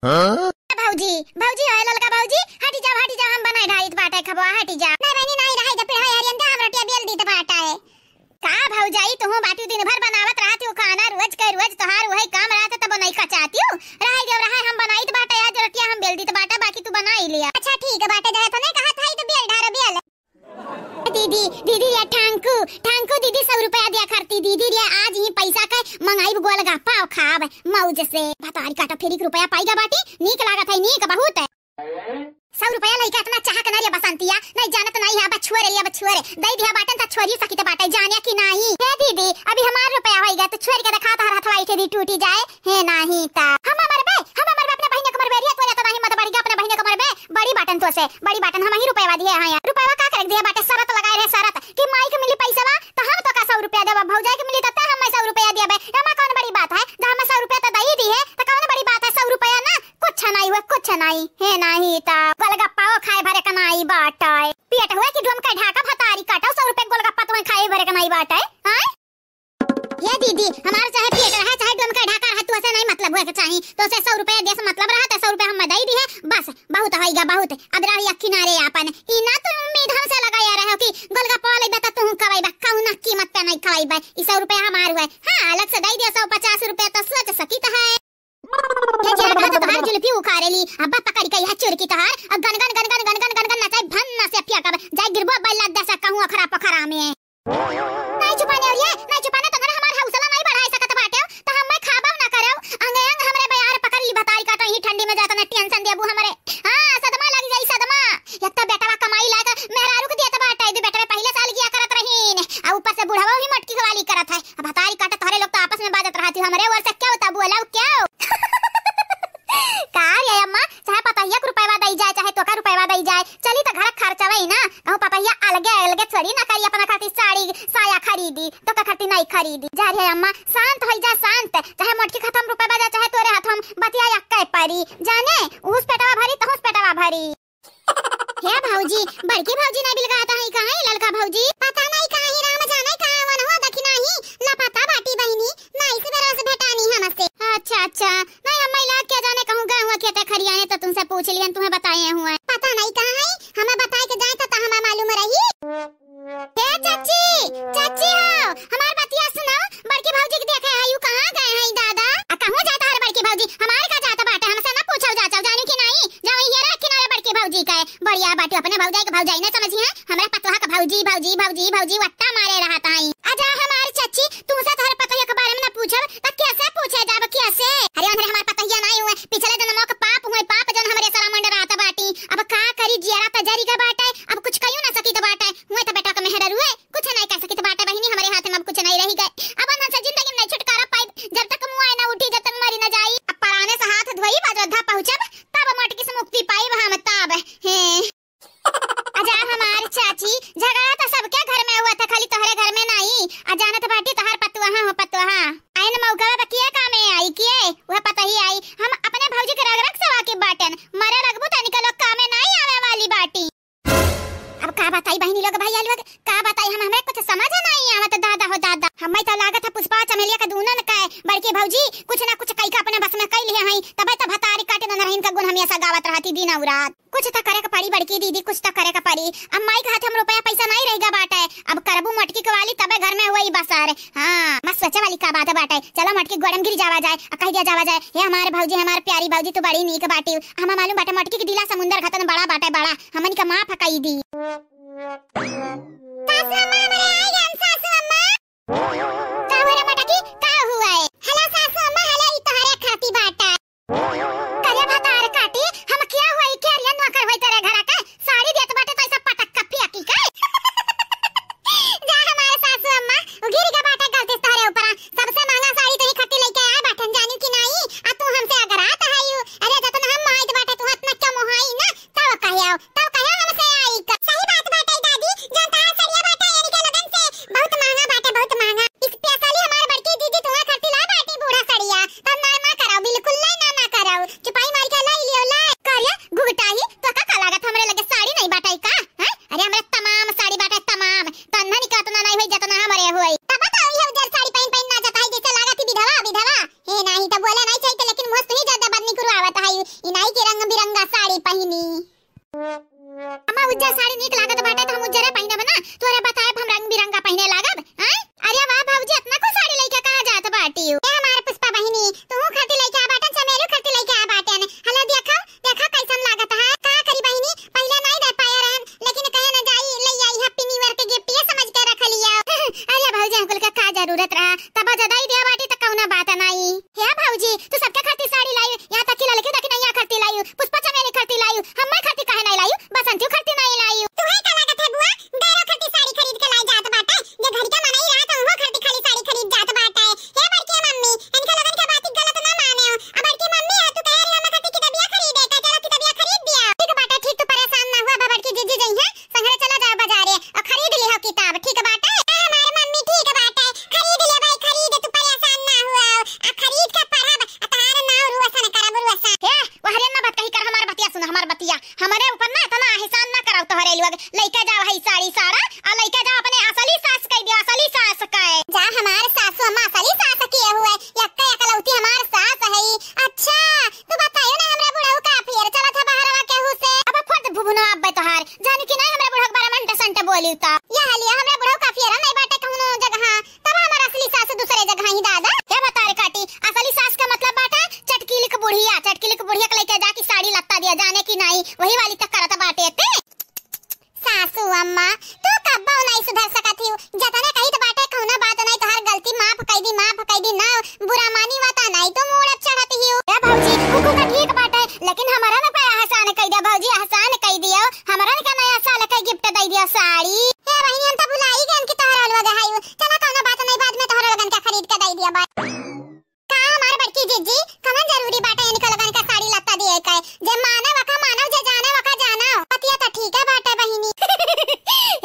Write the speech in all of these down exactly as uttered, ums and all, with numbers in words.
हाँ? भौजी, भौजी हो ललका भौजी, हटी जाओ, हटी जाओ, हम बनाई ढाइत बाटे खबवा, हटी जाओ। नहीं बहिनी, नहीं रहे, जब पिढ़वा हरियन का हम रोटिया बेल दीत बाटे। का भौजाई, तुहू बाटी दिन भर बनावत रहती हो खाना, रोज के रोज तोहार वही काम रहत, तब नहीं कचाती हो। रहे देव रहे, हम बनाइत बाटे, आज रोटिया हम बेल दीत बाटे, बाकी तू बनाई लिया। अच्छा ठीक बाटे, जहे तो नहीं कहत है तो बेल ढारो बेल। दीदी, दीदी रे ठांकू, ठांकू दीदी, सौ रुपया दिया करती दीदी रे, आज ही पैसा के मंगाई गोलगप्पा खाब मौज से। भतारी काटा फेरी के रुपया पाइगा बाटी, नीक लागत है, नीक बहुत। सौ रुपया लइका इतना चाहक ना रे बसंतिया, नहीं जानत नहीं है, अब छोरे रे, अब छोरे। दई दिया बाटन त छोरी सकित बाटे, जाने कि नहीं। हे दीदी, अभी हमार रुपया होइगा तो छोरी के देखा तहर हथवा इठे दी टूटी जाए। हे नाही ता। हम मरबे, हम मरबे, अपने बहिने के मरबे, रिया तोरे तो नाही मत बढ़िया, अपने बहिने के मरबे, बड़ी बाटन तो से, बड़ी बाटन हम ही रुपया दिए हैं यार। रुपया का कर दिया बाटे, शरत लगाए रहे शरत कि माई के मिली पैसा बा, तो हम तो का सौ रुपया देबा, भौजाई के मिली तो ते हमें सौ रुपया देबे, एमा कौन बड़ी बात है? जब हमें सौ रुपया तो दई दी है, तो कौन बड़ी बात है? सौ रुपया ना, कुछ नहीं हुए, कुछ नहीं, हे नाही ता। गोलगप्पा वो खाए भरे का नाही बाटे, पेट हुए कि डोम का ढाका भतारी काटा, सौ रुपया गोलगप्पा तुम्हें खाए भरे का नाही बाटे, हाँ? ये दीदी, हमार चाहे पेट रहे, चाहे डोम का ढाका रहे, तू ऐसे नहीं मतलब हुए के चाही। तो से सौ रुपया दे से मतलब रहा, तो सौ रुपया हम दई दी है, बस, बहुत होइगा, बहुत। अब रही एक किनारे आपन। ई ना तू उम्मीद हमसे लगाया रहे हो कि गोलगप्पा वाले बता तू खवाइबा, कहूँ ना कीमत पे नहीं खवाइबा। ई सौ रुपया हमार हुए। हाँ, अलग से दई दिया सौ पचास रुपया, तो सोच सकित है। ये ज्यादा तो तोहार जुल्फी उखाड़े ली, अब पकड़ के यह चुरकी तोहार, अब गन गन गन गन नचाई भन नसे फिया कब, जाए गिरबो बैला दसा कहूँ अखरा पखरा में। नहीं छुपाने और ये, नहीं छुपाने तो हमार हौसला नहीं बढ़ाई सकत बाटे, तो हम मैं खाबा ना करेव। अंग अंग हमरे बयार पकड़ ली भतारी काटा ही ठंडी में जाता ना टेंशन देबू हमरे। हाँ, सदमा लग जाई सदमा। एक तो बेटवा कमाई लायक मेहरारू के देत बाटे, दू बेटवे पहले साल किया करत रहीन, आ ऊपर से बुढ़वा ही मटकी वाली करत है। अब भतारी काटा तोहरे लोग तो आपस में बाजत रहती, हमरे ओर से क्यों तब बोलाओ क्यों? का रे अम्मा, चाहे पतोहिया के रुपयवा दई जाए, चाहे तोका रुपयवा दई जाए, चली तो घर खर्चवा ही ना। कहूँ पतोहिया अलगे अलगे थोड़ी ना करी, अपना खातिर साड़ी साया खरीदी, तोका खातिर नहीं खरीदी। जा रे अम्मा, शांत होई जा, शांत। चाहे मोटकी खत्म रुपयवा जा, चाहे तोरे हाथ हम बतिया यक्के परी। जाने, उस पेटवा भरी, तहुस पेटवा भरी। हे भौजी, बड़की भौजी नहीं बिलगाता है, कहाँ है ललका भौजी? पता नहीं कहाँ ही राम जाने कहाँ वन हो दखिना ही लापता बाटी बहिनी, नहीं से बेरा से भेटानी हमसे। अच्छा, अच्छा, नहीं अम्मा इलाज क्या जाने कहूँ गए हुआ खेते खरियाने तो तुमसे पूछ लियन, तुम्हें बताए हुए। पता नहीं कहाँ है, हमें बताए के जाए तो, तो हमें मालूम रही। ए चाची, चाची हो, हमार बतिया सुनो, बड़की भौजी के देखे है, यू कहाँ गए हैं दादा? आ कहूँ जाता हर बड़की भौजी, हमार का जाता बाटे, हमसे ना पूछल जाचल, जानी कि नहीं? जाओ ये रखी ना रे बड़की भौजी के, बढ़िया बाटे अपने भौजाई के भौजाई ना समझी है, हमरा पतोहा के भौजी, भौजी, भौजी, भौजी वट्टा मारे रहत आई। अजा हमार चाची, तुमसे तोहरे पतोहिया के बारे में ना पूछब, त कैसे पूछे जाब, कैसे? अरे उन्हरे हमार पतोहिया नहीं हुए, पिछले जन्मों के पाप हुए, पाप जौन हमरे सरा मंडरात बाटी। अब का करी, जियरा त जरी के बाटे, अब कुछ कहियो ना सकित बाटे। हुए त बेटा के मेहर रुए, कुछ नहीं कह सकित बाटे बहिनी, हमरे हाथ में अब कुछ नहीं रही गए। अब उनसे जिंदगी में नहीं छुटकारा पाइब, जब तक मुआ ना उठी, जब तक मरी ना जाई। अब पराने से हाथ धोई, अयोध्या पहुँचब, तब मटकी से मुक्ति पाइब हम तब। हे। अजा हमार चाची, झगड़ा तो सबके घर में हुआ था, खाली तोहरे घर में नहीं। आ जानत बाटी तोहार पतुआ हो पतुआ। आइन मौका बा किए कामे आई, किए वह पता ही आई। हम अपने भौजी के रग रग से वाकिफ बाटन, मरे लगबू तनिक लोग कामे नहीं आवे वाली बाटी। अब का बताई बहिनी लोग, भैया लोग, का बताई हम, हमरे कुछ समझ नहीं आवत दादा हो दादा। हमें तो लागत है पुष्पा चमेलिया के दूनन के बड़की भौजी कुछ ना कुछ कई के अपने बस में कई लिए हैं, तबे तो भतारी काटे न रहीन का गुण हमेशा गावत रहती दिन और रात। कुछ तो करे के पड़ी बड़की दीदी, कुछ तो करे के पड़ी। अब माई के हाथ हम रुपया पैसा नहीं रह गया बाटे, अब करबू मटकी के वाली तबे घर में हुई बसार। हाँ, मत सोचे वाली का बात बाटे। चलो मटकी गोड़म गिर जावा जाए, आ कह दिया जावा जाए, "हे हमारे भौजी, हमारे प्यारी भौजी, तू बड़ी नीक बाटी।" हमें मालूम बाटे मटकी के डीला समुंदर खतन बड़ा बाटे, बड़ा। हमन के माफ कई दी। सासू अम्मा, हमरे आई हम सासू अम्मा। का हो रे मटकी, का हुआ है? हेलो सासू अम्मा, हेलो, ई तोहरे खाती बाटा। करे भतार काटी, हम क्या हुआ, ई क्या रिया नौकर होई तेरे घर का? साड़ी देत बाटे तो ऐसा पटक के फेंकी का? जा हमारे सासू अम्मा, उ गिर के बाटे गलती से तोहरे ऊपर। सबसे महंगा साड़ी तो ही खत्ती लेके आए बाटन, जानी कि नहीं? आ तू हमसे अगरात है यू। अरे जतन हम माइत बाटे तू हतना क्या मोहाई ना? तब कहे आओ, तब कहे हमसे आई का। सही बात बाटे दादी, जौन तहार सड़िया बाटे, इनके लोगन से बहुत महंगा बाटे, बहुत महंगा। Specially हमार बड़की दीदी तुहां खातिर लाए बोलियो तो। या हलिया, हमरा बुढ़ऊ का फेरा नहीं बाटे कौनो जगह, तब हमार असली सास दूसरे जगह ही दादा। हे बतार काटी, असली सास का मतलब बाटे चटकीलिक बुढ़िया, चटकीलिक बुढ़िया के लइके जाके साड़ी लत्ता दिया, जाने कि नाहीं, वही वाली तक करत बाटे ते। सासू अम्मा, तू कब्बो नाहीं सुधर सकत हिउ। जतने कहित बाटे कौनो बात नाहीं, तोहार गलती माफ कइ दी, माफ कइ दी ना, बुरा मानी वाता नाहीं, तू मूड़ चढ़त हिउ। ए भौजी, उ कुल त ठीक बाटे, लेकिन हमरा में पे एहसान कइ दिया भौजी, एहसान कइ दियो, हमरा का नया साल का gift दइ दियो साड़ी। ए बहिनी, हम त भुलाई गएन कि तोहरा लोग है, चला कौनो बात नाहीं, बाद में तोहरा लोगन का खरीद के दइ दिया बा। का हमार बड़की जिज्जी, कवन जरूरी बाटे इनका लोगन का साड़ी लत्ता दिए के? जे माने वका मानो, जे जाने वका जानो। बतिया त ठीक है बाटे बहिनी।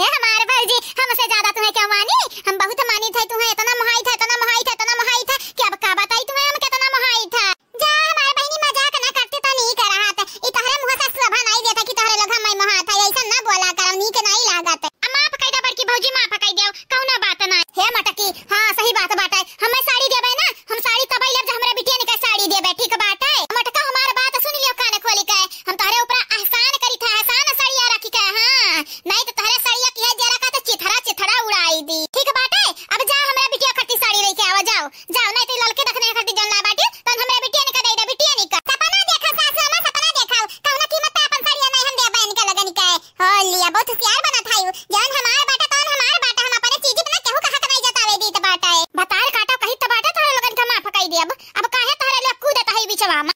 ए हमार भौजी, हमसे ज्यादा तुम्हें क्या मानी? हम बहुत मानित है तुम्हें, इतना मोहाइत है, इतना मोहाइत है, इतना मोहाइत है कि अब का बताई तुम्हें हम कितना मोहाइत है। जा हमार बहिनी, मजाक ना करती तो नीक रहत। ई तोहरे मुँह से शोभा नाहीं देता कि तोहरे लोग हमें मोहात है, ऐसा ना बोला करो, नीक नाहीं लागत। अब माफ कइ दे बड़की भौजी, माफ कइ दे, कौनो बात ना। हे मटकी, हाँ सही बात बाटे, हमें साड़ी देबे ना, हम साड़ी तबई लेब जब हमरे बिटिया निका साड़ी देबे, ठीक बाटे? मटका हमार बात सुन लियो कान खोली के, हम तोहरे ऊपर एहसान करी थे, एहसान सड़िया रखी के, हाँ, नाहीं तो तोहरे सड़िया की है जरा का तो चिथड़ा चिथड़ा उड़ाई दी, ठीक बाटे? अब जा हमरे बिटिया खट्टी साड़ी लइके आवा, जाओ, जाओ, नाहीं तो ललके दखने खट्टी जौन ला बाटी, तौन हमरे बिटिया निका दे दे, बिटिया निका। सपना देखा सासू अम्मा, सपना देखा, कौनो कीमत पे अपन सड़िया नाहीं हम देबे इनके लगन के। हो लिया, बहुत होशियार बनत है, जौन हमार बाटे, तौन हमार बाटे, हम अपने चीज पे ना केहू का हक नाहीं जतावे दीत बाटे। बताल काटो कहित बाटे, तोहरे लोगन के माफ कइ दिया। अब काहे तोहरे लोग कूदत है बिचवा में?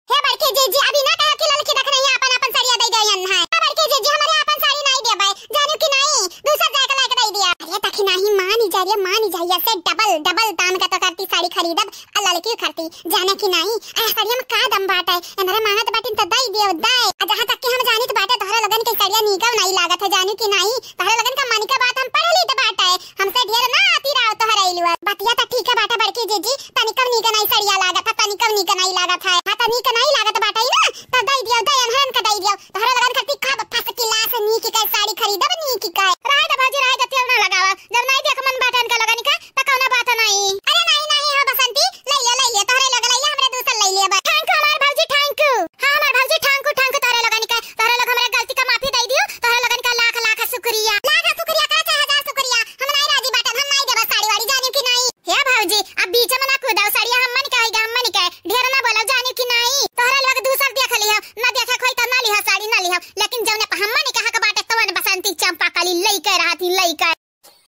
हे बड़की जिज्जी, अभी ना कहो कि ललकी दखनैया अपन, अपन सड़िया दइ देयन है। हे बड़की जिज्जी, हमरे अपन साड़ी नाहीं देबे, जानिउ कि नाहीं, दूसर जाए के लायक दइ दिया। अरे दखिनाही मानी जा रे, मानी जा, ऐसे double, double दाम का तो करती साड़ी खरीदब, आ ललकी करती, जाने कि नाहीं, आ सड़िया में का दम बाटे, एनरे मांगत बाटिन तो दइ दियो, दे। आ जहाँ तक कि हम जानित बाटे, तोहरे लोगन के सड़िया नीकव नाहीं लागत है, जानिउ कि नाहीं, तोहरे लोगन का मन के बात हम पढ़ लीत बाटे, हमसे ढेर ना आती रहो तोहरे इलुआ। बतिया त ठीक है बाटे बड़की जिज्जी, तनिकव नीक नाहीं सड़िया लागत है, तनिकव नीक नाहीं लागत है। हाँ, त नीक नाहीं लागत बाटे ना, त दइ दियो, दे, एनहरन का दइ दियो। तोहरे लोगन खातिर खूब first class नीक के साड़ी खरीदब, नीक के। रहे दे भौजी, रहे दे, तेल ना लगावा। जब नाहीं देख मन बाटे इनका लोगन का, त कौनो बात नाहीं। अरे नाहीं, नाहीं हो बसंती, लइ ले, लइ ले, तोहरे लोग लइ ले, हमरे दूसर लइ ले बा। Thank you हमार भौजी, thank you। हाँ हमार भौजी, thank you, thank you तोहरे लोगन का। तोहरे लोग हमरे गलती का माफी दइ दियो, तोहरे लोगन का लाख, लाख शुक्रिया। लाख शुक्रिया का चाहे हजार शुक्रिया, हम नाहीं राजी बाटन, हम नाहीं देबा साड़ी वाड़ी, जानिउ कि नाहीं। हे भौजी, अब बीच में ना कूदो, सड़िया हमन के है, हमन के, ढेर ना बोलो, जानिउ कि नाहीं। तोहरे लोग दूसर देख लिहो, ना देखे कोई तो ना लिहो साड़ी, ना लिहो, लेकिन जौने पे हमन के हक बाटे, तवन बसंती चंपा कली लइके रहती, लइके।